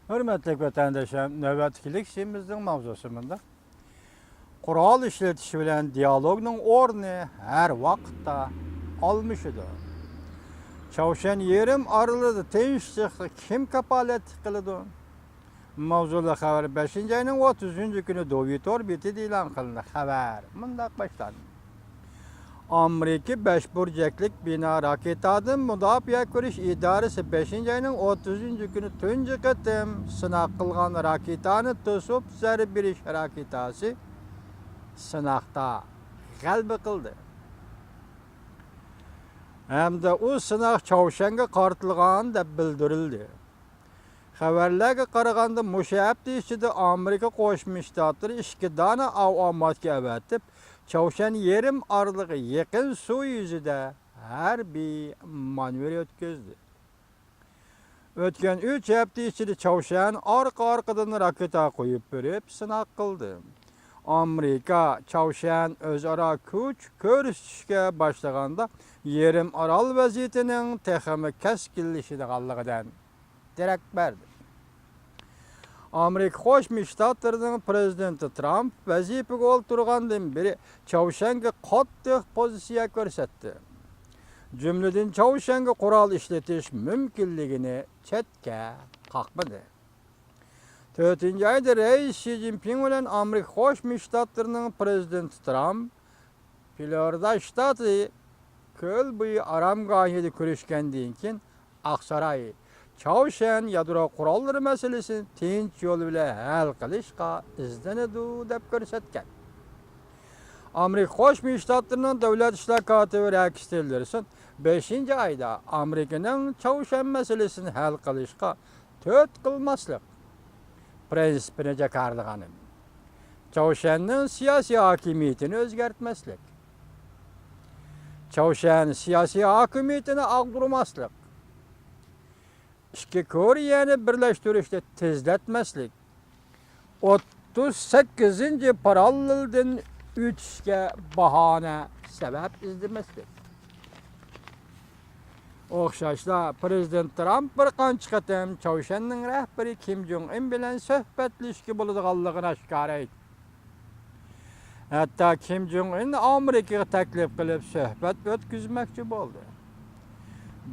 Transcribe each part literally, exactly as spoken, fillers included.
ھۆرمەتلىك ۋەتەنداشلار، نۆۋەتتىكى لېكسىيىمىزنىڭ ماۋزۇسى مۇنداق. قورال ئىشلىتىش بىلەن دىئالوگنىڭ ئورنى ھەر ۋاقىتتا ئالمىشىدۇ. چاۋشيەن يېرىم ئارىلىدا تىنچلىققا كىم كاپالەتلىك قىلىدۇ؟ ماۋزۇلۇق خەۋەر بەشىنچى ئاينىڭ ئوتتۇزىنچى كۈنى دوۋيۇ تور بېتىدە ئېلان قىلىندى. خەۋەر مۇنداق باشلاندى. ئامېرىكا بەش بۇرجەكلىك بىنا راكېتادىن مۇداپىئە كۆرۈش ئىدارىسى بەشىنچى ئاينىڭ ئوتتۇزىنچى كۈنى تۇنجى قېتىم سىناق قىلغان راكېتانى توسۇپ زەربە بېرىش راكېتاسى سىناقتا غەلىبە قىلدى ھەمدە ئۇ سىناق چاۋشيەنگە قارىتىلغان دەپ بىلدۈرۈلدى. خەۋەرلەرگە قارىغاندا، مۇشۇ ھەپتە ئىچىدە ئامېرىكا قوشما شتاتلىرى ئىككى دانە ئاۋۇ ئاماتكە ئەۋەتىپ، چاۋشيەن يېرىم ئارىلىغا يېقىن سۇ يۈزىدە ھەربىي مانېۋىر ئۆتكۈزدى. ئۆتكەن ئۈچ ھەپتە ئىچىدە چاۋشيەن ئارقا-ئارقىدىن راكېتا قويۇپ بېرىپ سىناق قىلدى. ئامېرىكا، چاۋشيەن ئۆزئارا كۈچ كۆرسىتىشكە باشلىغاندا، يېرىم ئارال ۋەزىيىتىنىڭ تېخىمۇ كەسكىنلىشىدىغانلىقىدىن دېرەك بەردى. ئامېرىكا قوشما شتاتلىرىنىڭ پىرېزىدېنتى ترامپ ۋەزىپىگە ئولتۇرغاندىن بېرى چاۋشيەنگە قاتتىق پوزىتسىيە كۆرسەتتى. جۈملىدىن چاۋشيەنگە قورال ئىشلىتىش مۇمكىنلىكىنى چەتكە قاقمىدى. تۆتىنچى ئايدا رەئىس شى جىنپىڭ بىلەن ئامېرىكا قوشما شتاتلىرىنىڭ پىرېزىدېنتى ترامپ فلورىدا شتاتى كۆل بويى ئارامگاھىدا كۆرۈشكەندىن كېيىن، ئاقساراي چاۋشيەن يادرو قوراللىرى مەسىلىسىنى تىنچ يول بىلەن ھەل قىلىشقا ئىزدىنىدۇ، دەپ كۆرسەتكەن. ئامېرىكا قوشما شتاتلىرىنىڭ دۆلەت ئىشلار كاتىپى رېكس تىللېرسون بەشىنچى ئايدا ئامېرىكىنىڭ چاۋشيەن مەسىلىسىنى ھەل قىلىشقا تۆت قىلماسلىق پىرىنسىپىنى جاكارلىغان ئىدى. چاۋشيەننىڭ سىياسىي ھاكىمىيىتىنى ئۆزگەرتمەسلىك. چاۋشيەن سىياسىي ھاكىمىيىتىنى ئاغدۇرماسلىق. ئىككى كورېيەنى بىرلەشتۈرۈشنى تېزلەتمەسلىك. ئوتتۇز سەككىزىنچى پاراللېلدىن ئۆتۈشكە باھانە، سەۋەب ئىزدىمەسلىك. ئوخشاشلا، پىرېزىدېنت ترامپ بىر قانچە قېتىم چاۋشيەننىڭ رەھبىرى كىم جوڭ ئىن بىلەن سۆھبەتلىشىشكە بولىدىغانلىقىنى ئاشكارا ئېيتتى. ھەتتا كىم جوڭ ئىن ئامېرىكىغا تەكلىپ قىلىپ سۆھبەت ئۆتكۈزمەكچى بولدى.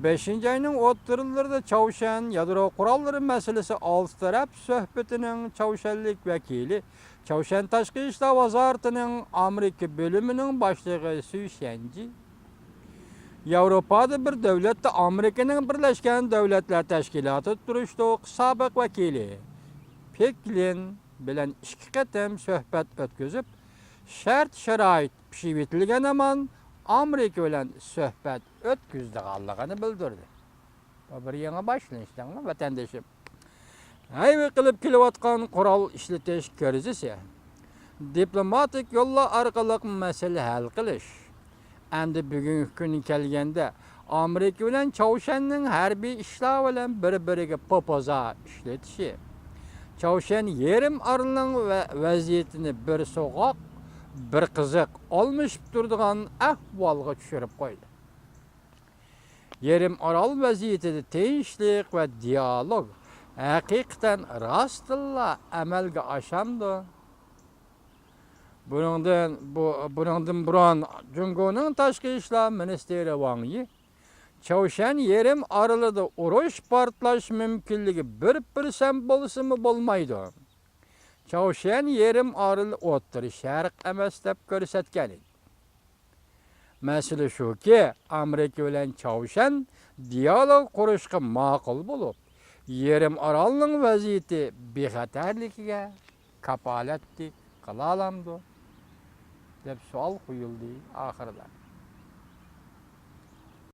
بەشىنچى ئاينىڭ ئوتتۇرىلىرىدا چاۋشيەن يادرو قوراللىرى مەسىلىسى ئالتە تەرەپ سۆھبىتىنىڭ چاۋشيەنلىك ۋەكىلى، چاۋشيەن تاشقى ئىشلار ۋازارىتىنىڭ ئامېرىكا بۆلۈمىنىڭ باشلىقى سۈي شيەنجى، ياۋروپادا بىر دۆلەتتە ئامېرىكىنىڭ بىرلەشكەن دۆلەتلەر تەشكىلاتىدا تۇرۇشلۇق سابىق ۋەكىلى پېك لىن بىلەن ئىككى قېتىم سۆھبەت ئۆتكۈزۈپ، شەرت-شارائىت پىشىۋېتىلگەن ھامان ئامېرىكا بىلەن سۆھبەت ئۆتكۈزىدىغانلىقىنى بىلدۈردى. بۇ بىر يېڭى باشلىنىش دەڭلار، ۋەتەندىشىم. ھەيۋە قىلىپ كېلىۋاتقان قورال ئىشلىتىش كىرىزىسى. دىپلوماتىك يوللار ئارقىلىق مەسىلە ھەل قىلىش. ئەمدى بۈگۈنكى كۈنگە كەلگەندە، ئامېرىكا بىلەن چاۋشيەننىڭ ھەربىي ئىشلار بىلەن بىر-بىرىگە پوپوزا ئىشلىتىشى، چاۋشيەن يېرىم ئارىلىنىڭ ۋە-، ۋەزىيىتىنى بىر سوغۇق، بىر قىزىق ئالمىشىپ تۇرىدىغان ئەھۋالغا چۈشۈرۈپ قويدى. يېرىم ئارال ۋەزىيىتىدە تىنچلىق ۋە دىئالوگ ھەقىقەتەن راستتىنلا ئەمەلگە ئاشامدۇ؟ بۇنىڭدىن، بۇ، بۇنىڭدىن بۇرۇن جۇڭگونىڭ تاشقى ئىشلار مىنىستىرى ۋاڭ يى، چاۋشيەن يېرىم ئارىلىدا ئۇرۇش پارتلاش مۇمكىنلىكى بىر پىرسەنت بولسىمۇ بولمايدۇ. چاۋشيەن يېرىم ئارىلى ئوتتۇرا شەرق ئەمەس دەپ كۆرسەتكەن ئىدى. مەسىلە شۇكى، ئامېرىكا بىلەن چاۋشيەن دىئالوگ قۇرۇشقا ماقۇل بولۇپ، يېرىم ئارالنىڭ ۋەزىيىتى بىخەتەرلىكىگە كاپالەتلىك قىلالامدۇ؟ دەپ سوئال قويۇلدى ئاخىرىدا.